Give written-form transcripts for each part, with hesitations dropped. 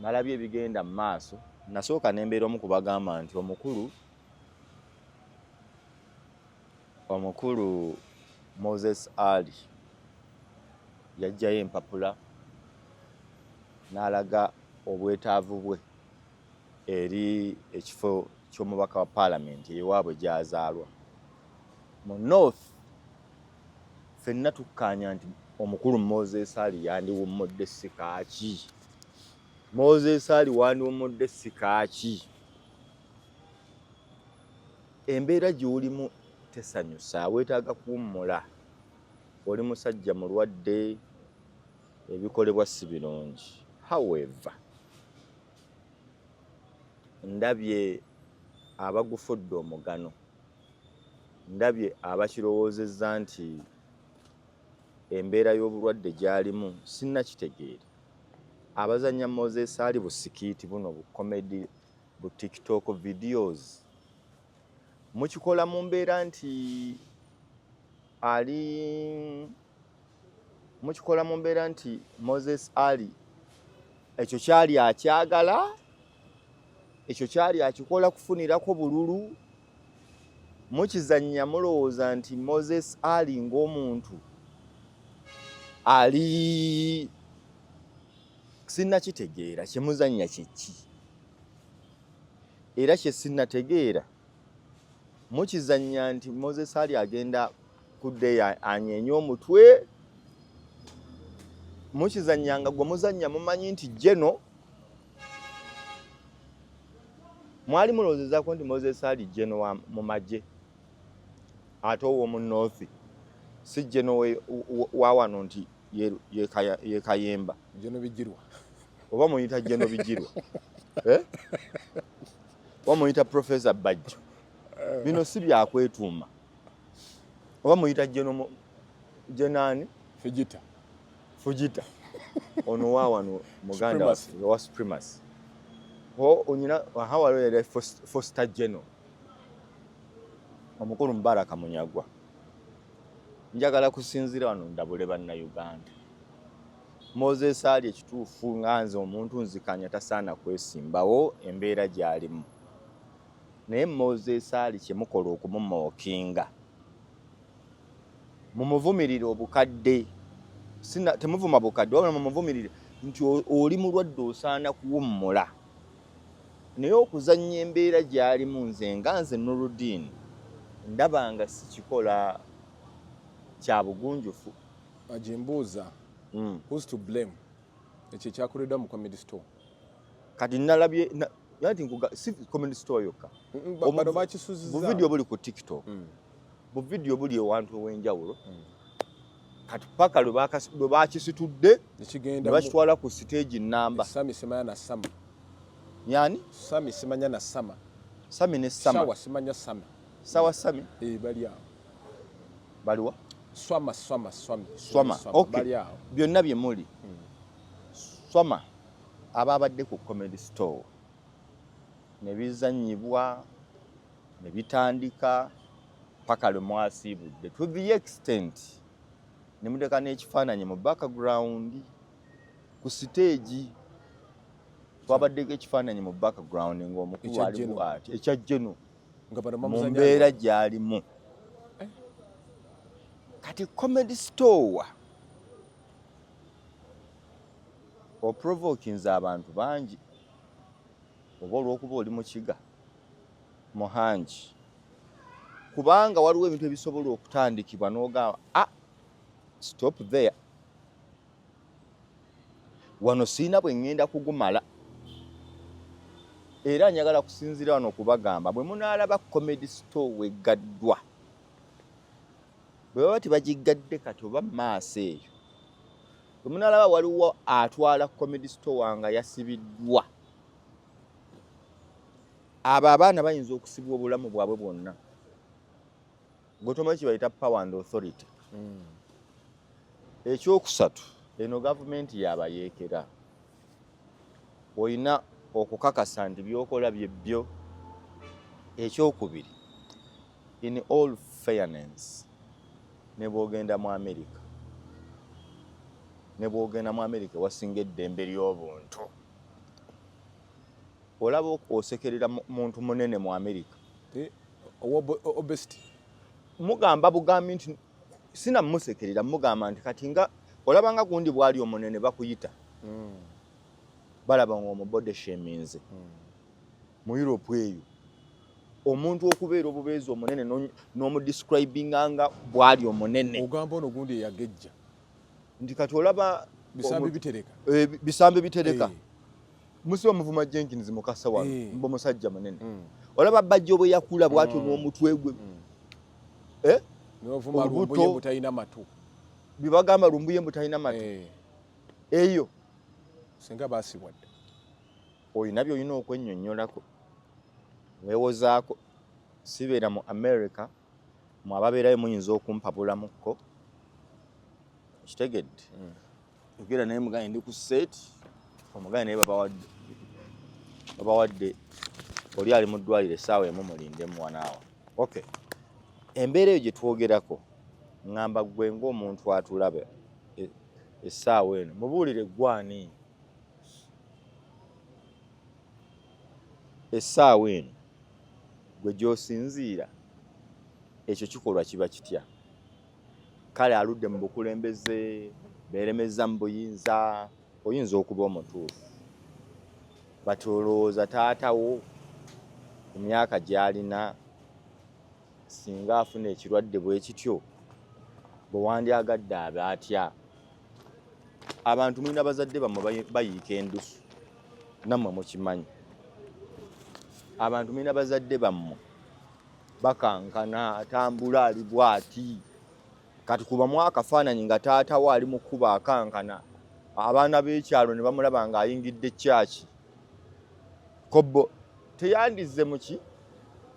Nalabye ebigenda mu maaso. Nasooka ne mbeera omu ku bagamba nti omukulu Moses Ali yaggyayo empapula n'alaga obwetaavu bwe eri ekifo ky'omubaka wa Paalamenti ewaabwe gy'azaalwa mu North. Ffenna tukkaanya nti omukulu Moses Ali yandiwummudde sikaaki. Moses Ali wandiwummudde sikaaki. Embeera gy'olimu tesanyusa, weetaaga kuwummula. Oli musajja mulwadde, ebikolebwa si birungi. However, ndabye abagufudde omugano, ndabye abakirowoozezza nti embeera y'obulwadde gy'alimu sinnakitegeera. Abazannya Moses Ali bu skit buno bu comedy bu TikTok videos mukikola mu mbeera nti ali mukikola mu mbeera nti Moses Ali ekyo kyali akyagala, ekyo kyali akikola kufunirako bululu. Mukizannya mulowooza nti Moses Ali ng'omuntu ali sinnakitegeera kye muzannya kye ki, era kye sinnategeera mukizannya nti Moses Ali agenda kudda eyo anyeenye omutwe. Mukizannya nga gwe muzannya mumanyi nti Geno mwali mulowoozezaako nti Moses Ali Geno wa mu magye ate ow'omu North, si Geno wa wano nti ye Kayemba. Geno Bigirwa. Oba muyita Geno Bigirwa, eh? Oba muyita Professor Bajjo. Bino si byakwetuuma. Oba muyita Geno Genani. Fujita. Fujita ono wa wano muganda wa Supremacy o onyina aha waliwo yali Foster Geno omukulu Mubaraka Munyagwa. Njagala kusinziira wano ndabule bannayuganda. Moses Ali ekituufu nga nze omuntu nzikanya tasaana kwesimbawo embeera gy'alimu, naye Moses Ali kyemukola okumumookinga mumuvumirire obukadde, temuvuma bukadde wabula mumuvumirire nti oli mulwadde osaana kuwummula, naye okuzannya embeera gy'alimu nze nga nze Nurudeen ndaba nga si kikola kya bugunjufu. Agimbuuza, who's to blame ekyo ekyakoleddwa mu Comedy Store? Kati nalabye nti nkuga si Comedy Store yokka. Bano bakisuzizza. Bu video buli ku TikTok, bu video buli ewantu ew'enjawulo. Kati paka lwe bakisitudde ne bakitwala ku stage namba. Sami simanya na Sama. Yani? Sami simanya na Sama. Sami ne Sama. Sawa simanya Sama. Sawa Sami. Eh, bali awo. Baliwa? Swama, Swama, Swami. Swama, okay. Bali awo. Byonna bye muli. Swama ababadde ku Comedy Store ne bizannyibwa ne bitandika paka lwe mwasiibudde, to the extent ne muteeka n'ekifaananyi mu background ku siteegi. Twabaddeko ekifaananyi mu background ng'omukulu ali bw'ati, ekya Geno mu mbeera gy'alimu. Kati Comedy Store oprovokinze abantu bangi, oba olw'okuba oli mukiga muhangi, kubanga waliwo ebintu ebisobola okutandikibwa n'ogamba, "Ah, stop there, wano siina bwe ŋŋenda kugumala." Era njagala kusinziira wano okubagamba, bwe munaalaba Comedy Store weggaddwa, bwe baba tebagiggadde kati oba mu maaso eyo, bwe munaalaba waliwo atwala Comedy Store nga yasibiddwa, abo abaana bayinza okusibwa obulamu bwabwe bwonna. Gwe tomanyi kibayita power and authority. Ekyokusatu, eno gavumenti yabayeekera, olina okukakasa nti byokola byebbyo. Ekyokubiri, in all fairness, ne bwogenda mu America, ne bwogenda mu America ewasinga eddembe ly'obuntu. Olaba osekerera muntu munene mu America. Obesity. Mugamba bugambi nti sinamusekerera, mugamba nti kati nga olaba nga gundi bwali omunene bakuyita balaba nga omubody shaminze. Mu Europe eyo omuntu okubeera obubeezi omunene n'omudescribinga nga bwali omunene. Ogamba ono gundi eyagejja. Nti kati olaba bisambi bitereka. Bisambi bitereka. Musi omuvuma Jenkins Mukasa wano, mbo musajja munene. Olaba Bajjo bwe yakula bw'atyo n'omutwe gwe. N'ovuma Lumbuye mbu talina matu. Bibagamba Lumbuye mbu talina matu. Eyo. Singa baasibwa dda. Olina by'olina okwennyonnyolako. Weewozaako. Sibeera mu America, mwe ababeerayo muyinza okumpabulamuko. Kitegedde. Yogera naye mugaye ndi ku set, omugaye naye babawadde oli ali mu ddwaliro essaawa emu mulindemu wanaawa. Okay. Embeera eyo gye twogerako, ŋŋamba ggwe ng'omuntu atulaba essaawa eno, mubuulire ggwani essaawa eno gwe gy'osinziira ekyo kikolwa kiba kitya? Kale aludde mu bukulembeze, beeremezza mu buyinza, oyinza okuba omutuufu. But olowooza taata wo ku myaka gy'alina singa afuna ekirwadde bwe kityo, bwe wandyagadde abe atya? Abantu mulina bazadde bammwe bayiika endusu, nammwe mukimanyi. Abantu mulina bazadde bammwe bakankana, atambula ali bw'ati. Kati kubamu akafaananyi nga taata we ali mu kkubo akankana, abaana b'ekyalo ne bamulaba ng'ayingidde church. Kobbo teyandizze mu ki?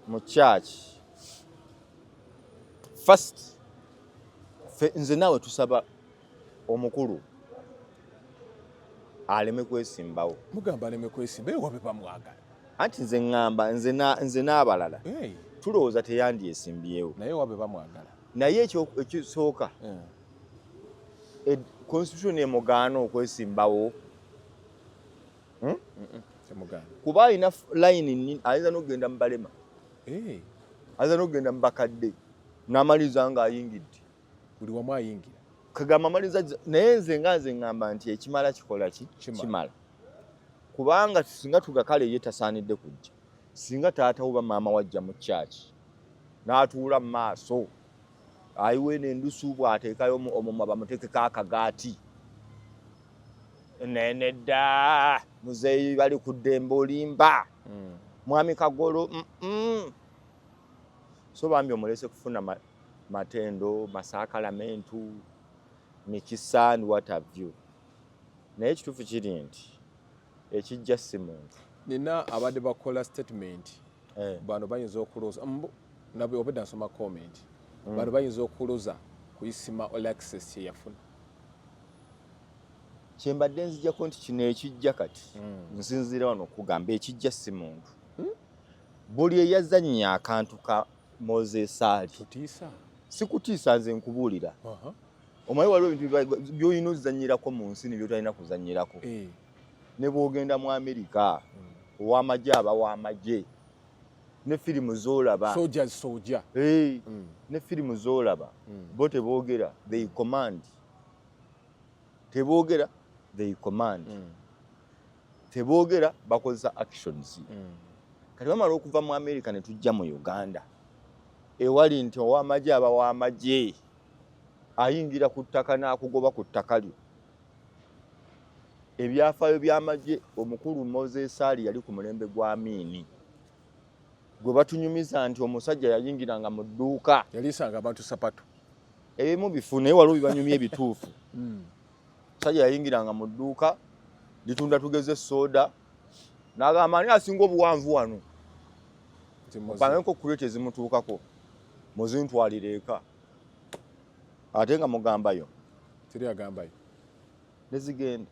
Mu church. First, nze naawe tusaba omukulu aleme kwesimbawo. Mugamba aleme kwesimba, eyo wabe bamwagala. Anti nze ŋŋamba nze n'abalala tulowooza teyandyesimbyewo. Naye wabe bamwagala. Naye ekisooka, constitution emugaana okwesimbawo. Temugaana. Kuba alina line nini, ayinza n'okugenda mu balema. Ayinza n'okugenda mu bakadde n'amaliriza ng'ayingidde. Buli wamu ayingira. Kagamba amaliriza, naye nze nga nze ŋŋamba nti ekimala kikola ki? Kimala. Kubanga singa tugakale ye tasaanidde kujja. Singa taata wo oba maama wajja mu church n'atuula mu maaso, ayiwa eno endusu bw'ateekayo omumwa bamuteekeko akagaati. Nenedda muzeeyi bali ku ddembe olimba. Mwami Kagolo, So bambi omulese kufuna matendo, masaakalamentu, mikisa and what have you. Naye ekituufu kiri nti ekijja si muntu. Nina abadde bakola statement. Bano bayinza okuloza nabwe obedda nsoma comment. Bano bayinza okuloza ku Isima Olaxess kye yafuna. Kye mbadde nzijjako nti kino ekijja kati nsinziira wano okugamba ekijja si muntu. Buli eyazannya akantu ka Moses Ali. Tutiisa? Sikutiisa, nze nkubuulira. Omanyi waliwo ebintu by'olina ozannyirako mu nsi ne by'otalina kuzannyirako. Ne bw'ogenda mu Amerika, ow'amagye aba w'amagye. Ne firimu z'olaba. Soldiers soldier. Ne firimu z'olaba. Bo teboogera, they command. Teboogera, they command. Teboogera, bakozesa actions. Kati bamala okuva mu Amerika ne tujja mu Uganda. Ewali nti ow'amagye aba w'amagye. Ayingira ku ttaka n'akugoba ku ttaka lyo. Ebyafaayo by'amagye, omukulu Moses Ali yali ku mulembe gwa Amini. Gwe batunyumiza nti omusajja yayingiranga mu dduuka. Yaliisanga abantu sapatu. Ebimu bifu naye waliwo bibanyumya ebituufu. Omusajja yayingiranga mu dduuka litunda tugeze soda n'agamba ani asinga obuwanvu wano. Opangeko crate ezimutuukako muzintwalire eka. Ate nga mugambayo. Teri agambayo. Ne zigenda.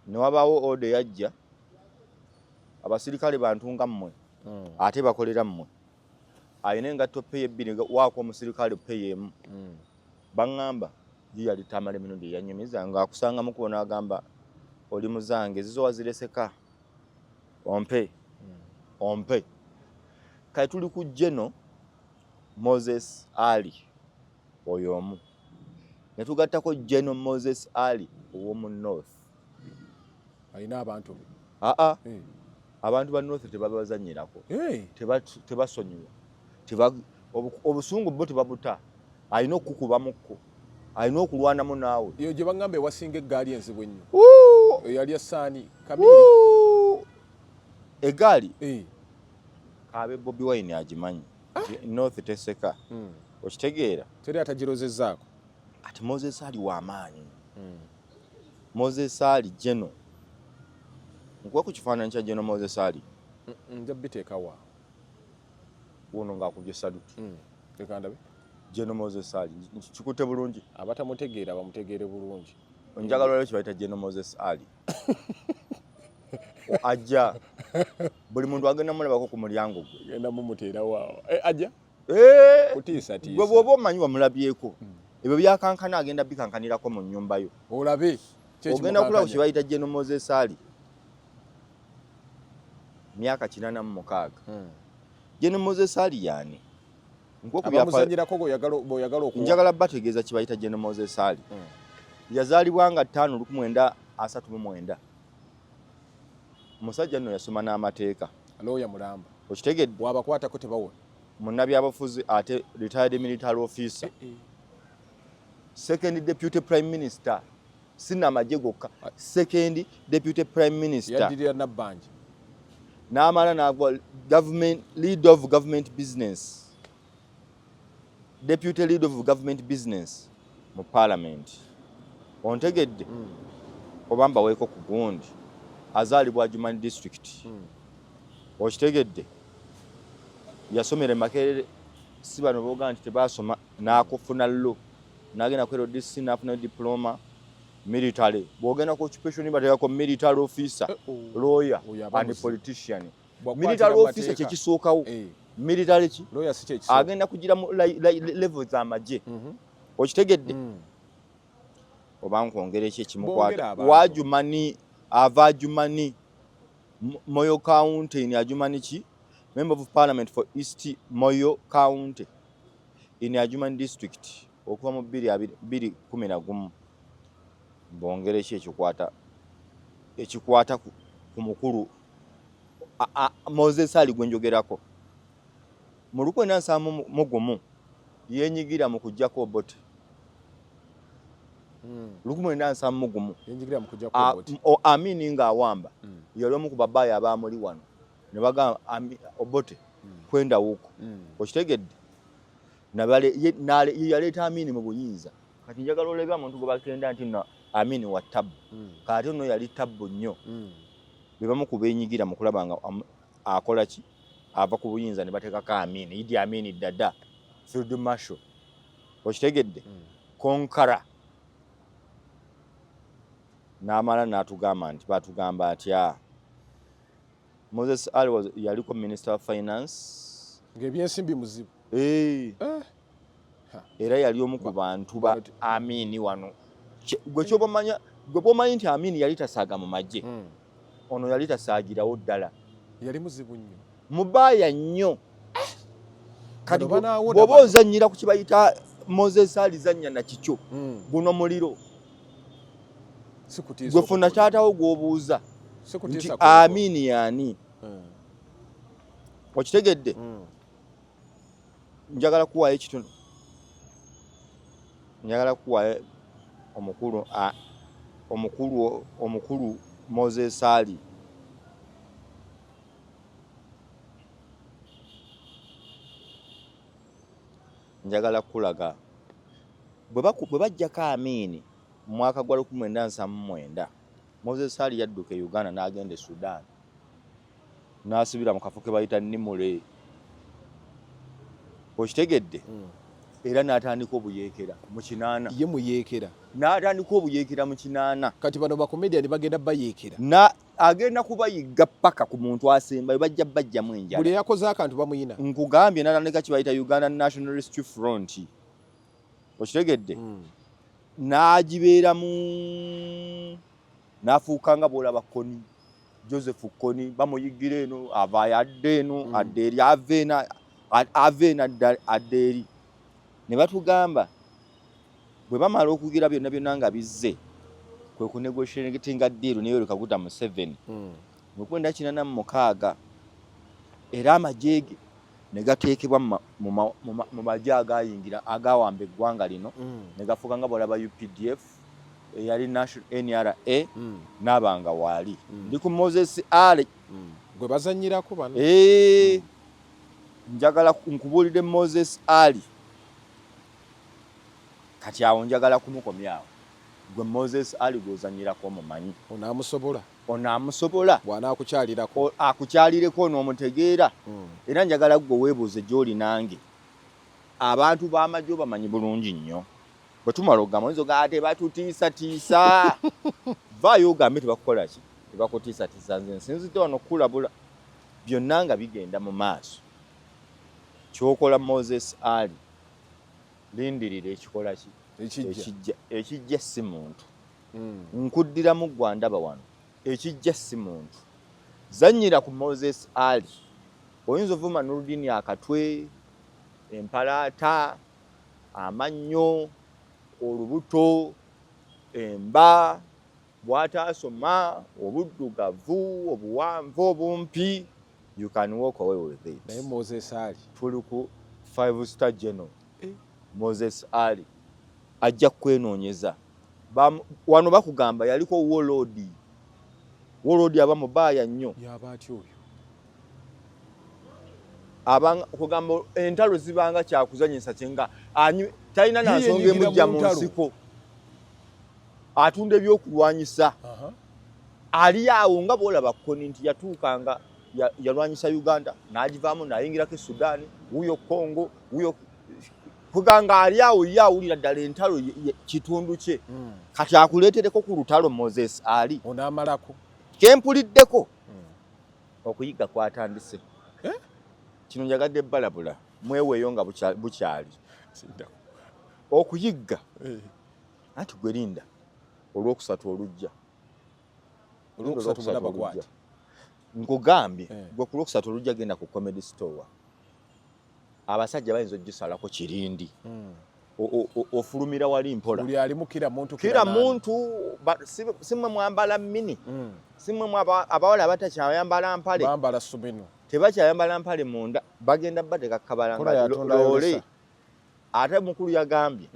Ne wabaawo order eyajja abasirikale bantu nga mmwe ate bakolera mmwe. Alina engatto peya ebbiri waako omusirikale peya emu. Baŋŋamba ye yali Tamale Mirundi eyanyumiza ng'akusanga mu kkubo n'agamba oli muzange ezizo wazireseka. Ompe ompe. Kale tuli ku General Moses Ali oyo omu, ne tugattako General Moses Ali ow'omu North. Alina abantu be. Aa, abantu ba North tebabazanyirako. Tebasonyiwa. Obusungu bo tebabuta, alina okukubamukko, alina okulwanamu naawe. Eyo gye baŋŋamba ewasinga eggaali enzibu ennyo. Wuu! Eyali esaani Kamiri. Wuu! Eggaali kaabe Bobi Wine agimanyi nti North teseka. Okitegeera? Teri atagirozezzaako. Ati Moses Ali w'amaanyi. Moses Ali General, nkuwa ku kifaananyi kya General Moses Ali. Nja biteekawa. Wuno ng'akubye salute. Leka ndabe. General Moses Ali kikutte bulungi. Abatamutegeera bamutegeere bulungi. Njagala olwo kibayita General Moses Ali ajja, buli muntu agenda mulabako ku mulyango gwe. Genda mumuteerawo awo. Ajja Eh, kutiisatiisa. Gwe bw'oba omanyi wamulabyeko, ebyo byakankana agenda bikankanirako mu nnyumba yo. Olabe. Ogenda kulaba kye bayita General Moses Ali, myaka 86. General Moses Ali yaani? Nkuwa ku Abamuzanyirako bw'oyagala okuwa. Njagala bategeeza kye bayita General Moses Ali. Yazaalibwa nga 5 1939. Omusajja nno yasoma n'amateeka. Looya mulamba. Okitegedde? Bw'abakwatako tebawona. Munnabyabufuzi ate retired military officer, second deputy prime minister, si namagye gokka, second deputy prime minister. Yaddirira Nabbanja. N'amala n'agwa government lead of government business, deputy lead of government business mu parliament. Ontegedde? Oba mbaweeko ku gundi. Azaalibwa Adjumani District. Okitegedde? Yasomera e Makerere, si bano booga nti tebasoma, n'akufuna law, n'agenda ku LDC n'afuna diploma military. Bw'ogenda ku occupation bateekako military officer, lawyer Oyo aba and muzibu. politician. Bw'akwatira Military mu officer mateeka. kyekisookawo. Military ki? Lawyer si kyekisooka. Agenda kugira mu level z'amagye. Okitegedde? Oba nkwongera eki ekimukwata? Bongera abantu. Wajumani, ava Adjumani, Moyo County in Adjumani ki, member of parliament for East Moyo County in Adjumani District okuva mu 2011. Mbongere ki ekikwata ku mukulu Moses Ali gwe njogerako? Mu 1971 yenyigira mu kuggyako Obote. 1971. Yenyigira mu kuggyako Obote. Amini ng'awamba, yali omu ku babaayi abaamuli wano ne bagamba Obote kwenda huko. Okitegedde? Ye yaleeta Amini mu buyinza. Kati njagala olebe omuntu gwe bagenda nti no Amini wa tabbu. Kati ono yali tabbu nnyo. Be bamu ku beenyigira mu kulaba nga akola ki, ava ku buyinza ne bateekako Amini, Idi Amini Dada, Field Marshal. Okitegedde? Konkara n'amala n'atugamba nti batugamba atya, Moses Ali was yaliko minister of finance. Ng'ebyensimbi muzibu. Eh. Eh. Era yali omu ku bantu ba Amini wano. Gwe kyoba omanya, gwe bw'omanyi nti Amini yali tasaaga mu magye, ono yali tasaagirawo ddala. Yali muzibu nnyo. Mubaaya nnyo. Kati Bano banaawona bw'oba bano. ozannyira ku kibayita Moses Ali, zannya na kikyo. Guno muliro. Si kutiisa Gwe funa okukola. taatawo gw'obuuza Si nti kutiisa kukola. Amini yaani? Okitegedde? Njagala kuwaayo ekitono, njagala kuwaayo omukulu Moses Ali. Njagala kulaga bwe bajjako Amini mu mwaka gwa 1979, Moses Ali yadduka e Uganda n'agenda e Sudan, n'asibira mu kafo ke bayita Nimule. Okitegedde? Era n'atandika obuyeekera mu 80. Ye muyeekera. N'atandika obuyeekera mu 80. Kati bano bakomediani bagenda bayeekera. Na agenda kubayigga paka ku muntu asembayo, bajja bajjamu enjala. Buli eyakoze akantu bamuyina. Nkugambye n'atandika kibayita Uganda National Rescue Front. Okitegedde? N'agibeeramu n'afuuka nga bw'olaba Kony. Joseph Kony bamuyigira eno, avaayo adda eno, adda eri, ava eno, ava eno, adda eri. Ne batugamba bwe bamala okugira byonna byonna nga bizze, kwe kunegotiatinga deal ne Yoweri Kaguta Museveni mu 1986, era amagye ge ne gateekebwa mu magye agayingira agawamba eggwanga lino, ne gafuuka nga bw'olaba UPDF eyali National NRA n'abanga waali. Ndi ku Moses Ali. Gwe bazannyirako bano. Ee, njagala nkubuulire Moses Ali. Kati awo njagala kumukomyawo. Gwe Moses Ali gw'ozannyirako omumanyi? Onaamusobola? Onaamusobola? Bw'anaakukyalirako? Akukyalireko n'omutegeera? Era njagala ggwe weebuuze gy'oli nange. Abantu b'amagye obamanyi bulungi nnyo. Bwe tumala okugamba oyinza ogamba tebatutiisatiisa. Vaayo ogambe tebakukola ki? Tebakutiisatiisa. Nze nsinzidde wano okukulabula. Byonna nga bigenda mu maaso. Ky'okola Moses Ali, lindirira ekikola ki? Ekijja. Ekijja si muntu. Nkuddiramu ggwe andaba wano. Ekijja si muntu. Zannyira ku Moses Ali. Oyinza ovuma Nurudini akatwe, empalaata, amannyo, olubuto, emba, bw'ataasoma, obuddugavu, obuwanvu, obumpi, you can walk away with it. Naye Moses Ali. Tuli ku five star general. Moses Ali ajja kwenoonyeza. Wano bakugamba yaliko warlord. Warlord aba mubaaya nnyo. Yaba atya oyo? Abanga kugamba entalo zibanga kyakuzanyisa kyenga talina na nsonga emujja mu nsiko. Atunda ebyokulwanyisa. Ali awo nga bw'olaba Kony nti yatuukanga yalwanyisa Uganda n'agivaamu n'ayingirako e Sudan, wuuyo Congo, wuuyo kuganga ali awo ye awulira ddala entalo kitundu kye. Kati akuleetereko ku lutalo Moses Ali. Onaamalako. Kye mpuliddeko okuyiga kwatandise. Kino njagadde balabula mweweeyo nga bukyali. Okuyigga. Anti gwe linda olwokusatu olujja. Olwokusatu bonna bakwate. Nkugambye gwe ku lwokusatu olujja genda ku Comedy Store. Abasajja bayinza ogisalako kirindi. Ofulumira wali mpola. Buli alimu kira muntu. Kira muntu, si mmwe mwambala mini. Si mmwe abawala abatakyayambala mpale. Bambala suminu. Tebakyayambala mpale munda, bagenda bateeka kabalanga loole. Ate mukulu yagambye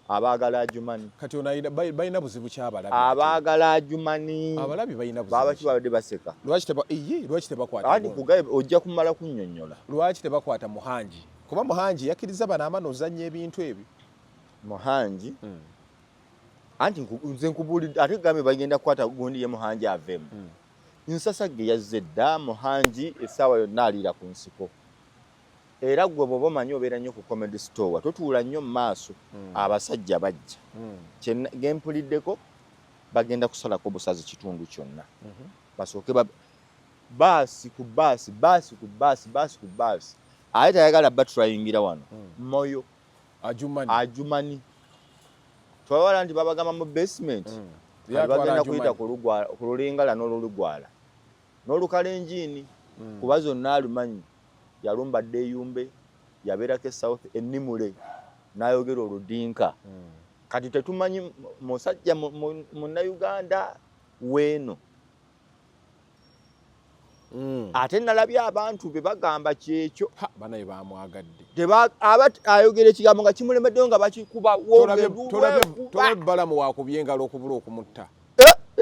abaagala Adjumani. Kati ono balina buzibu ki abalabi? Abaagala Adjumani. Abalabi balina buzibu. Babaki babadde baseka? Lwaki tebakwata? Andi kugaye ojja kumala kunnyonnyola. Lwaki tebakwata Muhangi? Kuba Muhangi yakkiriza bano amano ozannya ebintu ebyo. Muhangi? Anti nze nkubuulidde ate gambye bagenda kukwata gundi ye Muhangi aveemu. Nsasagge yazze dda Muhangi essaawa yonna aliira ku nsiko. Era ggwe bw'oba omanyi obeera nnyo ku Comedy Store, totuula nnyo mu maaso, abasajja bajja. Ge mpuliddeko bagenda kusalako busazi kitundu kyonna. Basooke baasi ku baasi, baasi ku baasi, baasi ku baasi. Ate tayagala batrayingira wano. Moyo. Adjumani. Adjumani. Twabala nti babagamba mu basement. Kati bagenda kuyita ku lulingala n'olulugwala. N'olukalenjiini. Kuba zonna alumanyi. Yalumba dda eyumbe, yabeerako e South ennimule, n'ayogera oludinka. Kati tetumanyi musajja munnayuganda weeno. Ate nalabye abantu be bagamba kyekyo. Banaye bamwagadde. Ayogera ekigambo nga kimulemeddeyo nga bakikuba. Tolabye Balamu wakubye engalo okubula okumutta.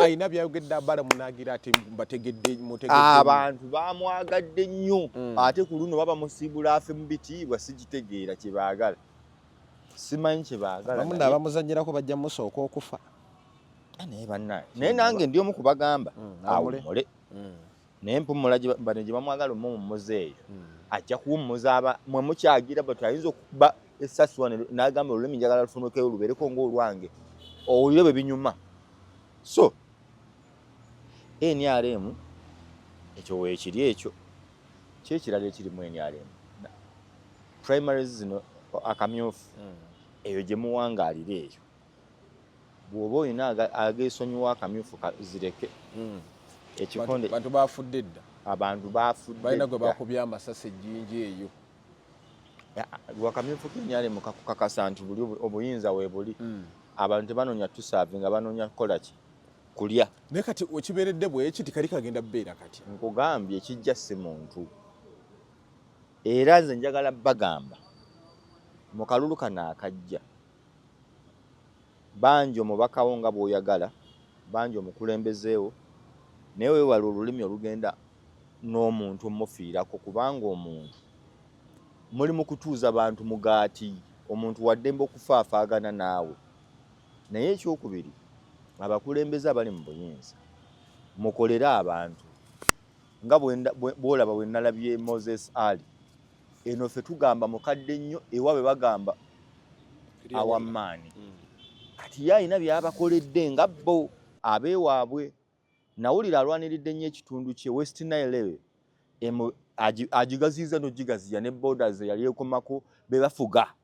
Ayina byayogedde Balamu n'agira ati mbategedde, mutegedde. Abantu bamwagadde nnyo. Ate ku luno baba musiibula afe mu bitiibwa, sigitegeera kye baagala. Simanyi kye baagala. Abamu n'abamuzannyirako bajja musooka okufa. Naye bannaye. Naye nange ndi omu kubagamba awummule. Naye mpumula bano gye bamwagala omumuwummuza eyo. Ajja kuwummuza mwe mukyagira bwe ayinza okuba essasi wano n'agamba olulimi njagala lufunukeyo lubeereko ng'olwange. Owulire bwe binyuma. So NRM ekyo weekiri ekyo. Ki ekirala ekiri mu NRM? Primaries zino akamyufu eyo gye muwangaalira eyo. Bw'oba olina ageesonyiwa akamyufu zireke. Ekikonde. Bantu bafudde dda. Abantu bafudde. Balina gwe bakubye amasasi ejjinja eyo. Wakamyufu k'enyale mukakasa nti buli obuyinza weebuli. Abantu tebanoonya tuserve, nga banoonya kukola ki? Kulya. Naye kati wekibeeredde bwekiti, kali kagenda bbeera kati. Nkugambye, ekijja si muntu. Era nze njagala bagamba, mu kalulu kano akajja, bangi omubakawo nga bw'oyagala, bangi omukulembezeewo, naye weewale olulimi olugenda n'omuntu omufiirako, kubanga omuntu muli mu kutuuza bantu mugaati. Omuntu waddembe okufaafaagana naawe. Naye ekyokubiri, abakulembeze abali mu buyinza, mukolere abantu nga bw'olaba bwe nalabye Moses Ali. Eno ffe tugamba mukadde nnyo, ewaabwe bagamba awammaani. Kati ye alina by'abakoledde nga bo abeewaabwe. Nawulira alwaniridde nnyo ekitundu kye West Nile, agigaziyiza n'ogigaziya ne borders eyali ekomako be bafuga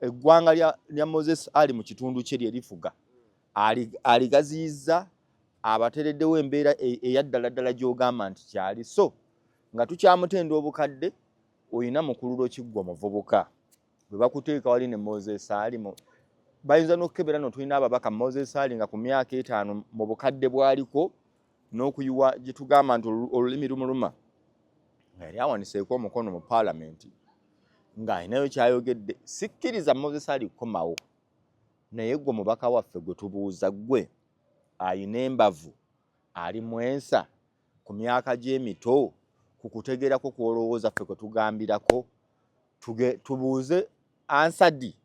eggwanga lya Moses Ali mu kitundu kye lye lifuga. Aligaziyiza, abatereddewo embeera eya ddala ddala gy'ogamba nti kyali. So nga tukyamutenda obukadde, oyina mukululo kiggwa muvubuka bwe bakuteeka wali ne Moses Ali mu bayinza n'okukebera. No tulina ababaka Moses Ali nga ku myaka 50 mu bukadde bwaliko n'okuyiwa gye tugamba nti olulimi lumuluma, nga yali awaniseeko omukono mu paalamenti ng'alinayo kyayogedde. Sikkiriza Moses Ali kukomawo, naye gwe omubaka waffe gwe tubuuza, gwe ayina embavu, ali mwensa ku myaka gy'emito, ku kutegeerako kw'olowooza ffe kwe tugambirako, tubuuze ansadi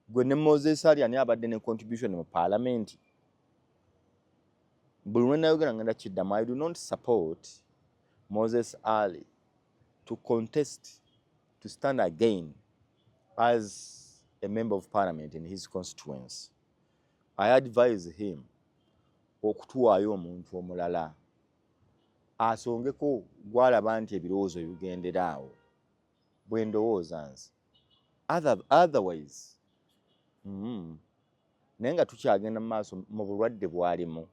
gwe ne Moses Ali, ani abadde ne contribution mu paalamenti? Buli lwe nayogera ngenda kiddamu: I do not support Moses Ali to contest, to stand again as a member of parliament in his constituency. I advise him okutuwaayo omuntu omulala asongeko gwalaba nti ebirowoozo bigendera awo. Bwe ndowooza nze. Otherwise, naye nga tukyagenda mu maaso mu bulwadde bwalimu,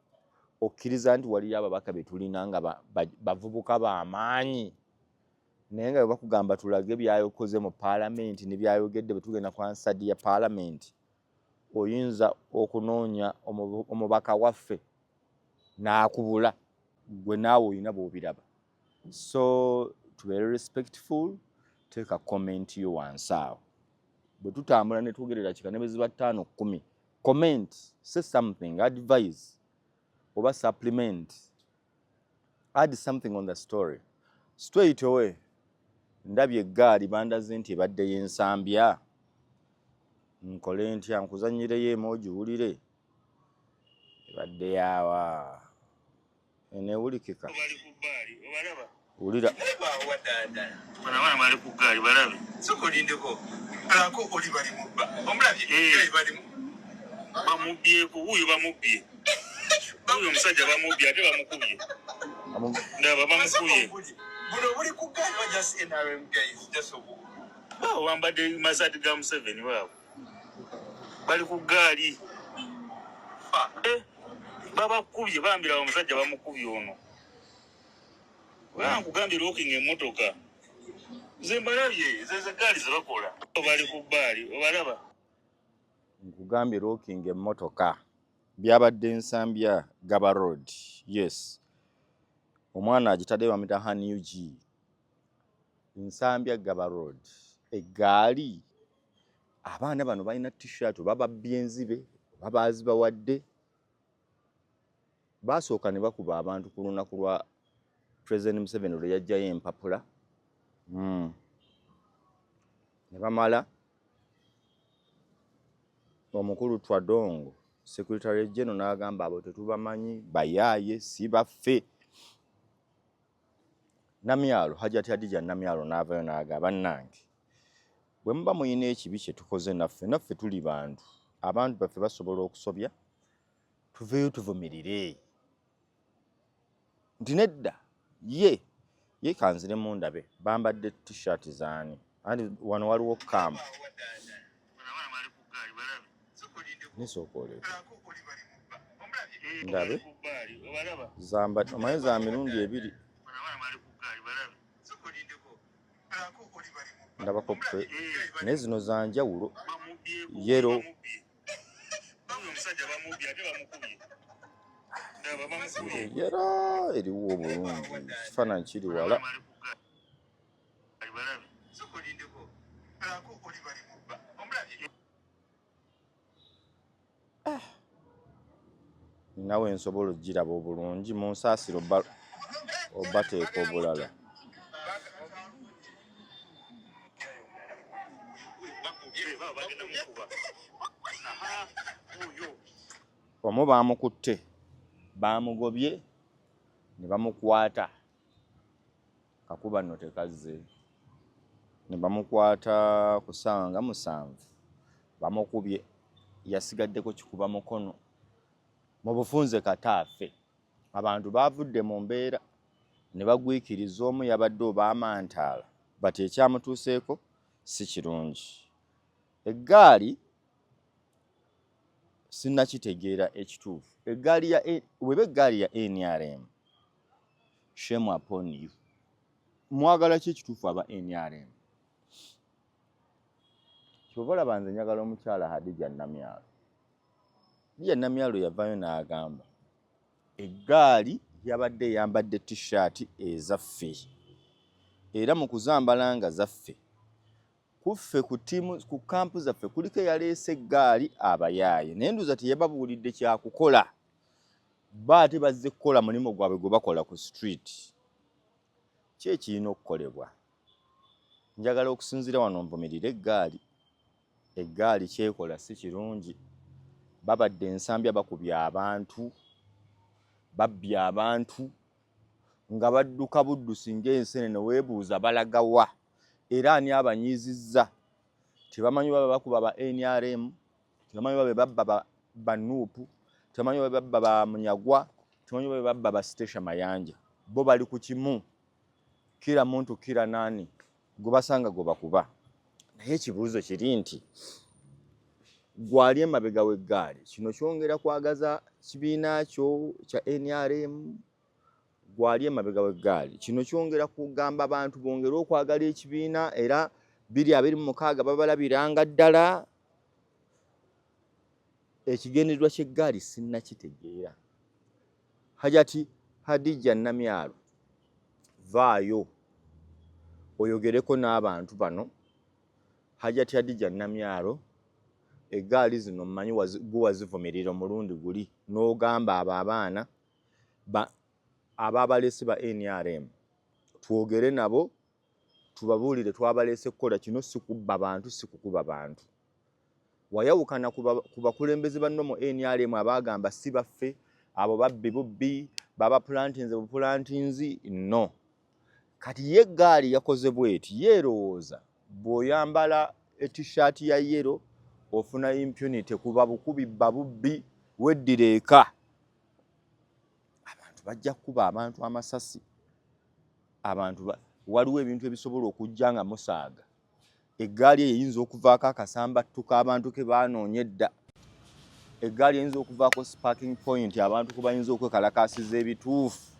okkiriza nti waliyo ababaka be tulina nga bavubuka b'amaanyi, naye nga bwe bakugamba tulage byayokoze mu paalamenti ne byayogedde, bwe tugenda ku Hansard ya paalamenti, oyinza okunoonya omubaka waffe n'akubula. Gwe naawe olina bw'obiraba. So tubeere respectful. Teeka comment yo wansi awo. Bwe tutambula ne twogerera kika ne bwe ziba 5, 10, comment, say something, advise oba supplement, add something on the story. Straight away ndabye eggaali bandaze nti ebadde y'Ensambya. Nkole ntya? Nkuzanyireyo emu ogiwulire. Ebadde yaawa eneewulikika. Bali ku bbaali, obalaba? Wulira. Bano abaana bali ku ggaali, balabe. Sooka olindeko alako oli bali mubba omulabye. Eh. Gali bali Bamubbyeko wuuyo, bamubbye wuuyo omusajja, bamubbye ate bamukubye. Ndaba bamukubye. Buno buli ku ggaali ba just NRM guys, just obu Baabo bambadde masaati ga Museveni, baabo bali ku ggaali. Fa. Eh, babakubye bambira omusajja, bamukubye ono. Nkugambye lookinga emmotoka nze mbalabye, zezo eggaali zebakola, bali ku bbaali, obalaba? Nkugambye lookinga emmotoka. Byabadde Nsambya Gaba Road. Yes, omwana agitadde bamita Hanug. Nsambya Gaba Road, eggaali. Abaana bano balina T-shirt, oba babbye enzibe oba baazibawadde. Baasooka ne bakuba abantu ku lunaku lwa President Museveni lwe yajjayo empapula. Ne bamala omukulu Twadongo, secretary general, n'agamba abo tetubamanyi, bayaaye, si baffe. Namyalo, Hajati Hadija Namyalo, n'avayo n'agamba, bannange, bwe muba muyina ekibi kye tukoze, naffe tuli bantu, abantu baffe basobola okusobya, tuveeyo tuvumirire nti nedda. Ye ye kanziremu ndabe bambadde T-shirt zaani. Anti wano waliwo camp. Bano abaana bali ku ggaali, balabe. Nesooka oleeta. Ndabe zamba omanyi za mirundi ebiri. Ndabako naye zino za njawulo, yellow. Era eriwo obulungi, ekifaananyi kiri wala. Ninawe nsobola okugiraba obulungi, munsaasire obateeka obulala. Omu baamukutte, baamugobye ne bamukwata, kakuba nno tekazze, ne bamukwata ku ssaawa nga 7, bamukubye, yasigaddeko kikuba mukono. Mu bufunze kataafe, abantu baavudde mu mbeera ne bagwikiriza omu yabadde oba amantaala, but ekyamutuuseeko si kirungi. Eggaali sinnakitegeera ekituufu. Eggaali ya bw'eba eggaali ya NRM, shame upon you. Mwagala ki ekituufu aba NRM? Ky'ova olaba nze njagala omukyala Hadija Namyalo. Hadija Namyalo yavaayo n'agamba eggaali yabadde eyambadde t-shirt ezaffe, era mu kuzambala nga zaffe, kuffe ku ttiimu ku kampu zaffe kuliko eyaleese eggaali abayaaye, naye ndowooza teyababuulidde kyakukola, bo ate bazze kukola mulimu gwabwe gwe bakola ku street. Ki ekirina okukolebwa? Njagala okusinziira wano nvumirire eggaali. Eggaali kyekola si kirungi. Babadde Nsambya bakubye abantu, babbye abantu nga badduka buddusi ng'ensenene, weebuuza balaga wa era ani abanyiizizza. Tebamanyi oba bakuba ba NRM, tebamanyi oba be babba ba NUP, tebamanyi oba be babba ba Munyagwa, tebamanyi oba be babba ba Stecia Mayanja. Bo bali ku kimu, kila muntu kila nani, gwe basanga gwe bakuba. Naye ekibuuzo kiri nti gwali emabega w'eggaali, kino kyongera kwagaza kibiina kyo kya NRM? Gwali emabega w'eggaali, kino kyongera kugamba abantu bongere okwagala ekibiina, era 2026 babalabiranga ddala. Ekigendererwa ky'eggaali sinnakitegeera. Hajati Hadija Namyalo, vaayo oyogereko n'abantu bano. Hajati Hadija Namyalo, eggaali zino mmanyi gwe wazivumirira omulundi guli n'ogamba abo abaana ababalese ba NRM twogere nabo tubabuulire twabaleese kukola kino, si kubba bantu, si kukuba bantu. Wayawukana ku bakulembeze banno mu NRM abaagamba si baffe, abo babbi bubbi, baba pulantinze bupulantinzi. No. Kati ye eggaali yakoze bweti, yeerowooza bw'oyambala e-t-shirt ya yellow ofuna impunity, kuba bukubi bba bubbi, weddira eka. Abantu bajja kukuba abantu amasasi, abantu waliwo ebintu ebisobola okujja nga musaaga. Eggaali eyo eyinza okuvaako akasambattuko abantu ke baanoonya edda. Eggaali eyinza okuvaako sparking point abantu kwe bayinza okwekalakaasiza ebituufu,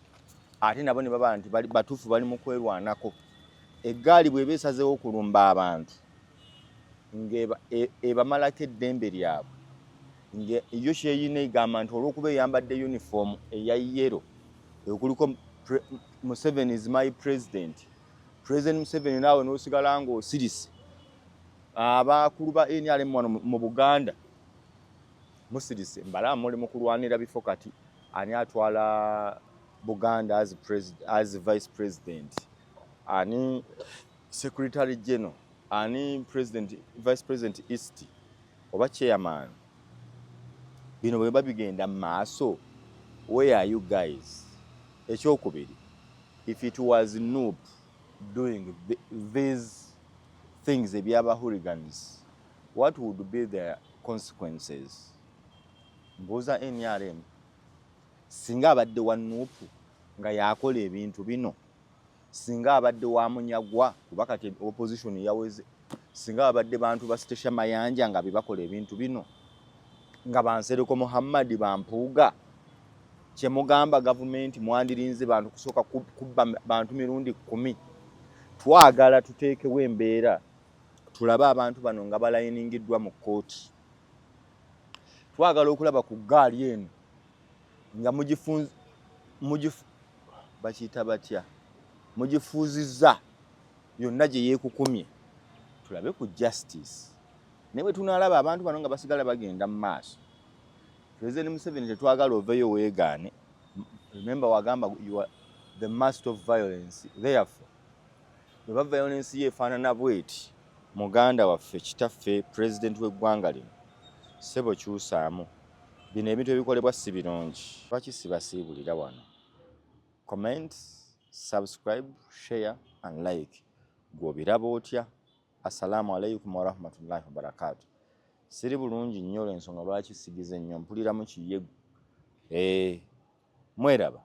ate nabo ne baba nti batuufu bali mu kwerwanako. Eggaali bw'eba esazeewo okulumba abantu ng'ebamalako eddembe lyabwe, nga yo kyeyina egamba nti olw'okuba eyambadde uniform eya yellow ekuliko Museveni is my president, President Museveni, naawe n'osigala ng'osirise. Abakulu ba NRM wano mu Buganda musirise, mbalaba muli mu kulwanira bifo kati ani atwala Buganda as vice president, ani secretary general, ani president, vice president east oba chairman. Bino bwe biba bigenda mu maaso, where are you guys? Ekyokubiri, if it was NUP doing these things ebyaba hooligans, what would be the consequences? Mbuuza NRM, singa abadde wa NUP nga yakola ebintu bino, singa abadde wa Munyagwa, kuba kati opposition yaweze, singa abadde bantu ba Stecia Mayanja nga be bakola ebintu bino, nga ba Nsereko Muhammad, ba Mpuuga, Kyemugamba gavumenti mwandirinze bantu kusooka kubba bantu mirundi 10. Twagala tuteekewo embeera tulabe abantu bano nga balayiningiddwa mu kkooti. Twagala okulaba ku ggaali eno nga bakiyita batya, mugifuuzizza yonna gye yeekukumye, tulabe ku justice. Naye bwe tunaalaba abantu bano nga basigala bagenda mu maaso, President Museveni tetwagala oveeyo weegaane. Remember wagamba you are the master of violence, therefore bweba violence ye efaanana bweti, muganda waffe, kitaffe, president w'eggwanga lino, ssebo kyusaamu bino ebintu ebikolebwa si birungi. Lwaki sibasiibulira wano? Comment, subscribe, share and like. Gw'obiraba otya? Assalamu alaikum warahmatullahi wabarakatu. Siri bulungi nnyo olw'ensonga lwaki sigize nnyo, mpuliramu kiyegu. Mweraba.